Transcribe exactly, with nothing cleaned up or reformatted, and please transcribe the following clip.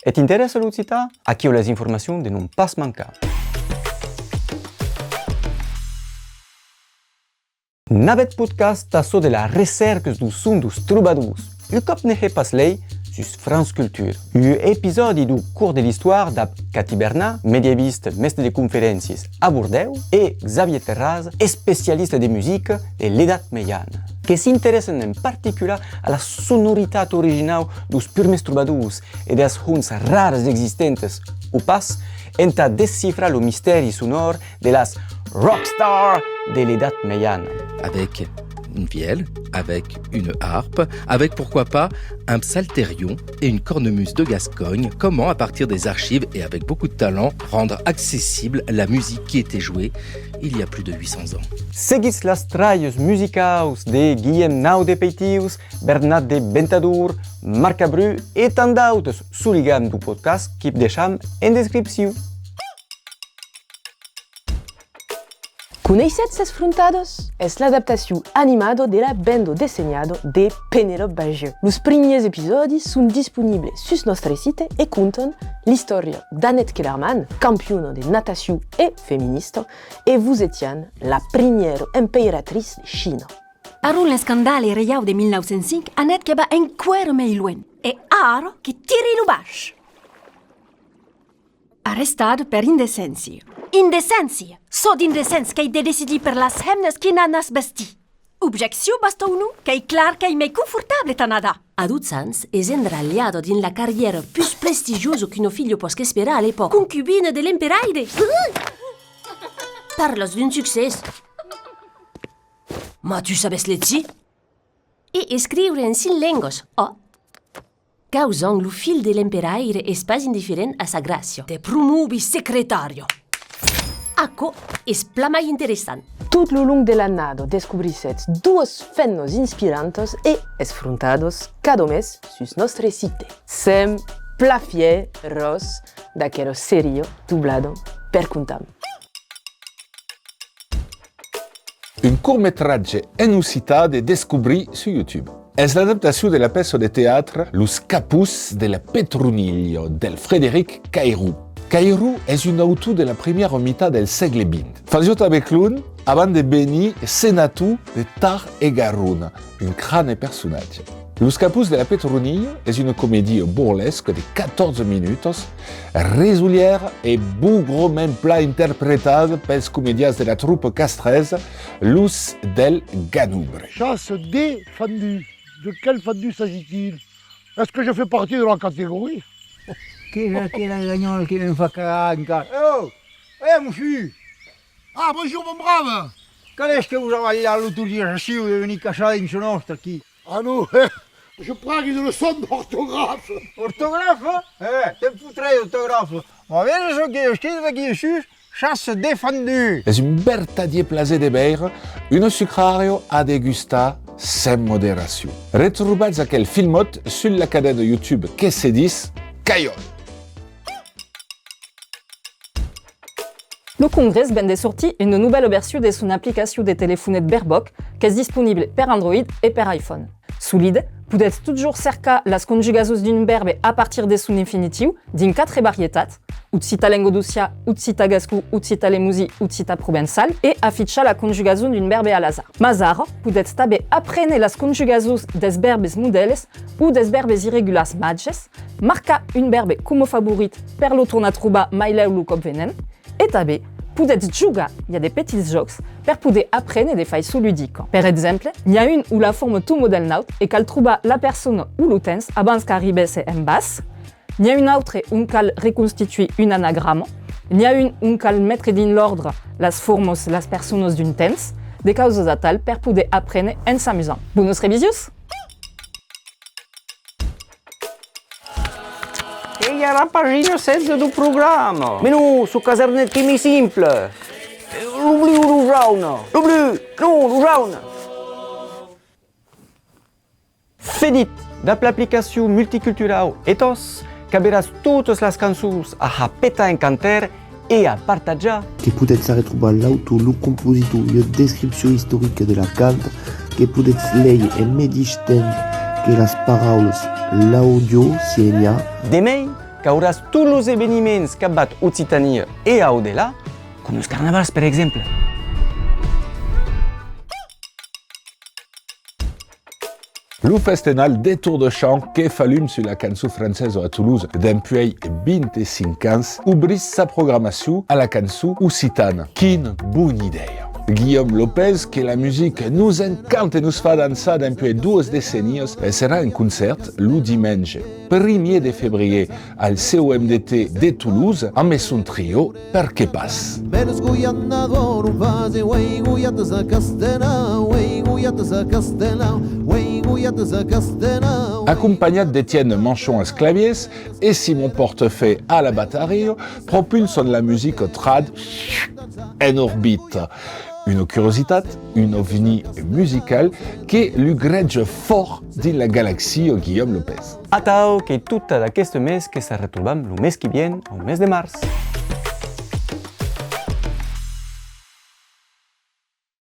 E t'interèssa l'occitan? Aquiu las informacions de non pas mancar. Navèth podcast, açò de la recèrca deu son deus trobadors. Un còp ne hè pas lei sus France Culture. Un episòdi deu cors de l'istòria dab Cathy Bernat, medievista, mèsta de conferéncias a Bordèu, e Xavier Terraza, especialista de musica de l'Edat Mejana, que s'interèssan en particular a la sonoritat originau deus purmèrs trobadors e deus hons rares existentas o pas, entà descifrar lo mistèri sonòr de las rockstars de l'Edat Mejana. Avec une vielle, avec une harpe, avec pourquoi pas un psalterion et une cornemuse de Gascogne. Comment, à partir des archives et avec beaucoup de talent, rendre accessible la musique qui était jouée il y a plus de huit cents ans? Seguitz las tralhas musicaus de Guilhèm Nau de Peitius, Bernat de Ventadorn, Marc Abreu e tant d'autres sul ligam deu podcast qui deisham en descripcion. Coneissètz Esfrontadas? Es l'adaptacion animada de la banda dessenhada de Pénélope Bagieu. Los primièrs episòdis son disponibles sus nòstre site e contan l'istòria d'Annette Kellermann, campiona de natacion e feminista, e Wu Zetian, la primièra emperatriz de China. Arron l'escandale reiau de mil nau cents cinc, Annette que va enqüèra mei luènh. E ara que tiri lo baish! Arrestada per indecéncia. Indecéncia! Çò d'indecents qu'ei de decidir per las hemnas quin anar vestir. Objeccion, basta o non, qu'ei clar qu'ei mei confortable tà nadar. A dotze ans, es endralhada dins la carrièra pus prestigiosa qu'una filha posque esperar a l'epòca. Concubina de l'emperaire! Parlas d'un succès! Mas tu sabes legir? E escriure en cinc lengas, ò! Causant lo filh de l'emperaire es pas indiferent a sa gràcia. Te promovi secretària! Aquò es plan mai interessant. Tot lo long de l'annada descobrissetz doas femnas inspirantas e Esfrontadas cada mes sus nòstre site. Sèm plan fièrs, ròs, d'aquela seria doblada per comptam. Un cort-metratge en occitan de descobrir sus YouTube. Es l'adaptacion de la pèça de teatre Los capons de la Petronilha del Frederic Cayrou. Cayrou es un autor de la primièra mitat del sègle vint. Fasiá tanben clown abans de venir senator de Tarn e Garona, un crane personatge. Los capons de la Petronilha es una comedia borlesca de catòrze minutas, resolièra e bograment plan interpretada pels comedians de la tropa castresa, los del Ganobre. Chasse des fendus. De quel fendu s'agit-il? Est-ce que je fais partie de la catégorie? Qu'es aquela ganhòla que me'n fa cagar encara? Oh! Eh, mossur! Ah, bonjour, mon brave! Quand es que vos avalhatz l'autorizacion de venir caçar dins çò nòstre aquí? Ah non, je prends une leçon d'orthographe. Ortographe? Eh, te'n fotrai d'ortographe. Mas veses çò qu'ei escrit aquí dessús? Chasse des fendus. Es un vertadièr plaser de veire una sucrària a degustar sens moderacion. Retrobatz aquel filmòt sus la cadena YouTube que se ditz Caiòl. Lo Congrès ven de sortir una novèla version de son aplicacion de telefonet Berbòc, qu'es disponible per Android e per iPhone. Solide, podètz totjorn cercar las conjugasons d'un vèrbe a partir de son infinitiu, dins quatre varietats, occitan lengadocian, occitan gascon, occitan lemosin, occitan provençal, e afichar la conjugason d'un vèrbe a l'azard. Mas ara, podètz tanben aprene las conjugasons dels vèrbes modèles o dels vèrbes irregulars màgers, marcar un vèrbe coma favorit per lo tornar trobar mai lèu lo còp venent, e tanben podètz jogar, i a de petits jòcs per poder aprene de faiçon ludica. Per exemple, n'i a un ont la forma tomba del naut e cal trobar la persona o lo temps abans qu'arribèsse en bas. N'i a un autre ont cal reconstituir un anagrama. N'i a un ont cal metre dins l'òrdre las formas, las personas d'un temps, de causas atal per poder aprene en s'amusant. Bonas revisions! Qu'ei ara pagina setze deu programa. Mès non, çò qu'as arnet qu'ei mei simple. Lo blu o lo jaune? Lo blu! Non, lo jaune! Fedit, dab l'aplicacion multiculturau Ethos, qu'averàs totas las cançons a har petar en cantèr e a partatjar. Que podètz arretrobar l'autor, lo compositor, ua descripcion istorica de la canta, que podètz léger en medish temps que las paraulas, l'àudio, si n'i a. De mei, qu'auràs tots los eveniments capvath Occitània e au delà, com los carnavals, per exemple. Lo festenal Détour de Chant que fa lum sus la cançon francesa a Tolosa dempuèi vint-e-cinc ans obrís sa programacion a la cançon occitana. Quina bona idèia! Guillaume Lopez, que la musica nos encanta e nos fa dançar dempuèi doas decennias, serà en concèrt lo dimenge primièr de febrièr al C O M D T de Tolosa ambe son trio Perqué pas. Bèls gojats d'ador, fase, uei, gojats a Castelau, uei, gojats a Castelau, uei, gojats a Castelau. Acompanhat d'Étienne Manchon als clavièrs e Simon Portefeuille a la bataria, propulsan la musica trad en orbita. Una curiositat, un ovni musical que lugreja fòrt dins la galaxia Guillaume Lopez. Atau, qu'ei tot ad aqueste mes, que s'arretrobam lo mes qui vien, au mes de març.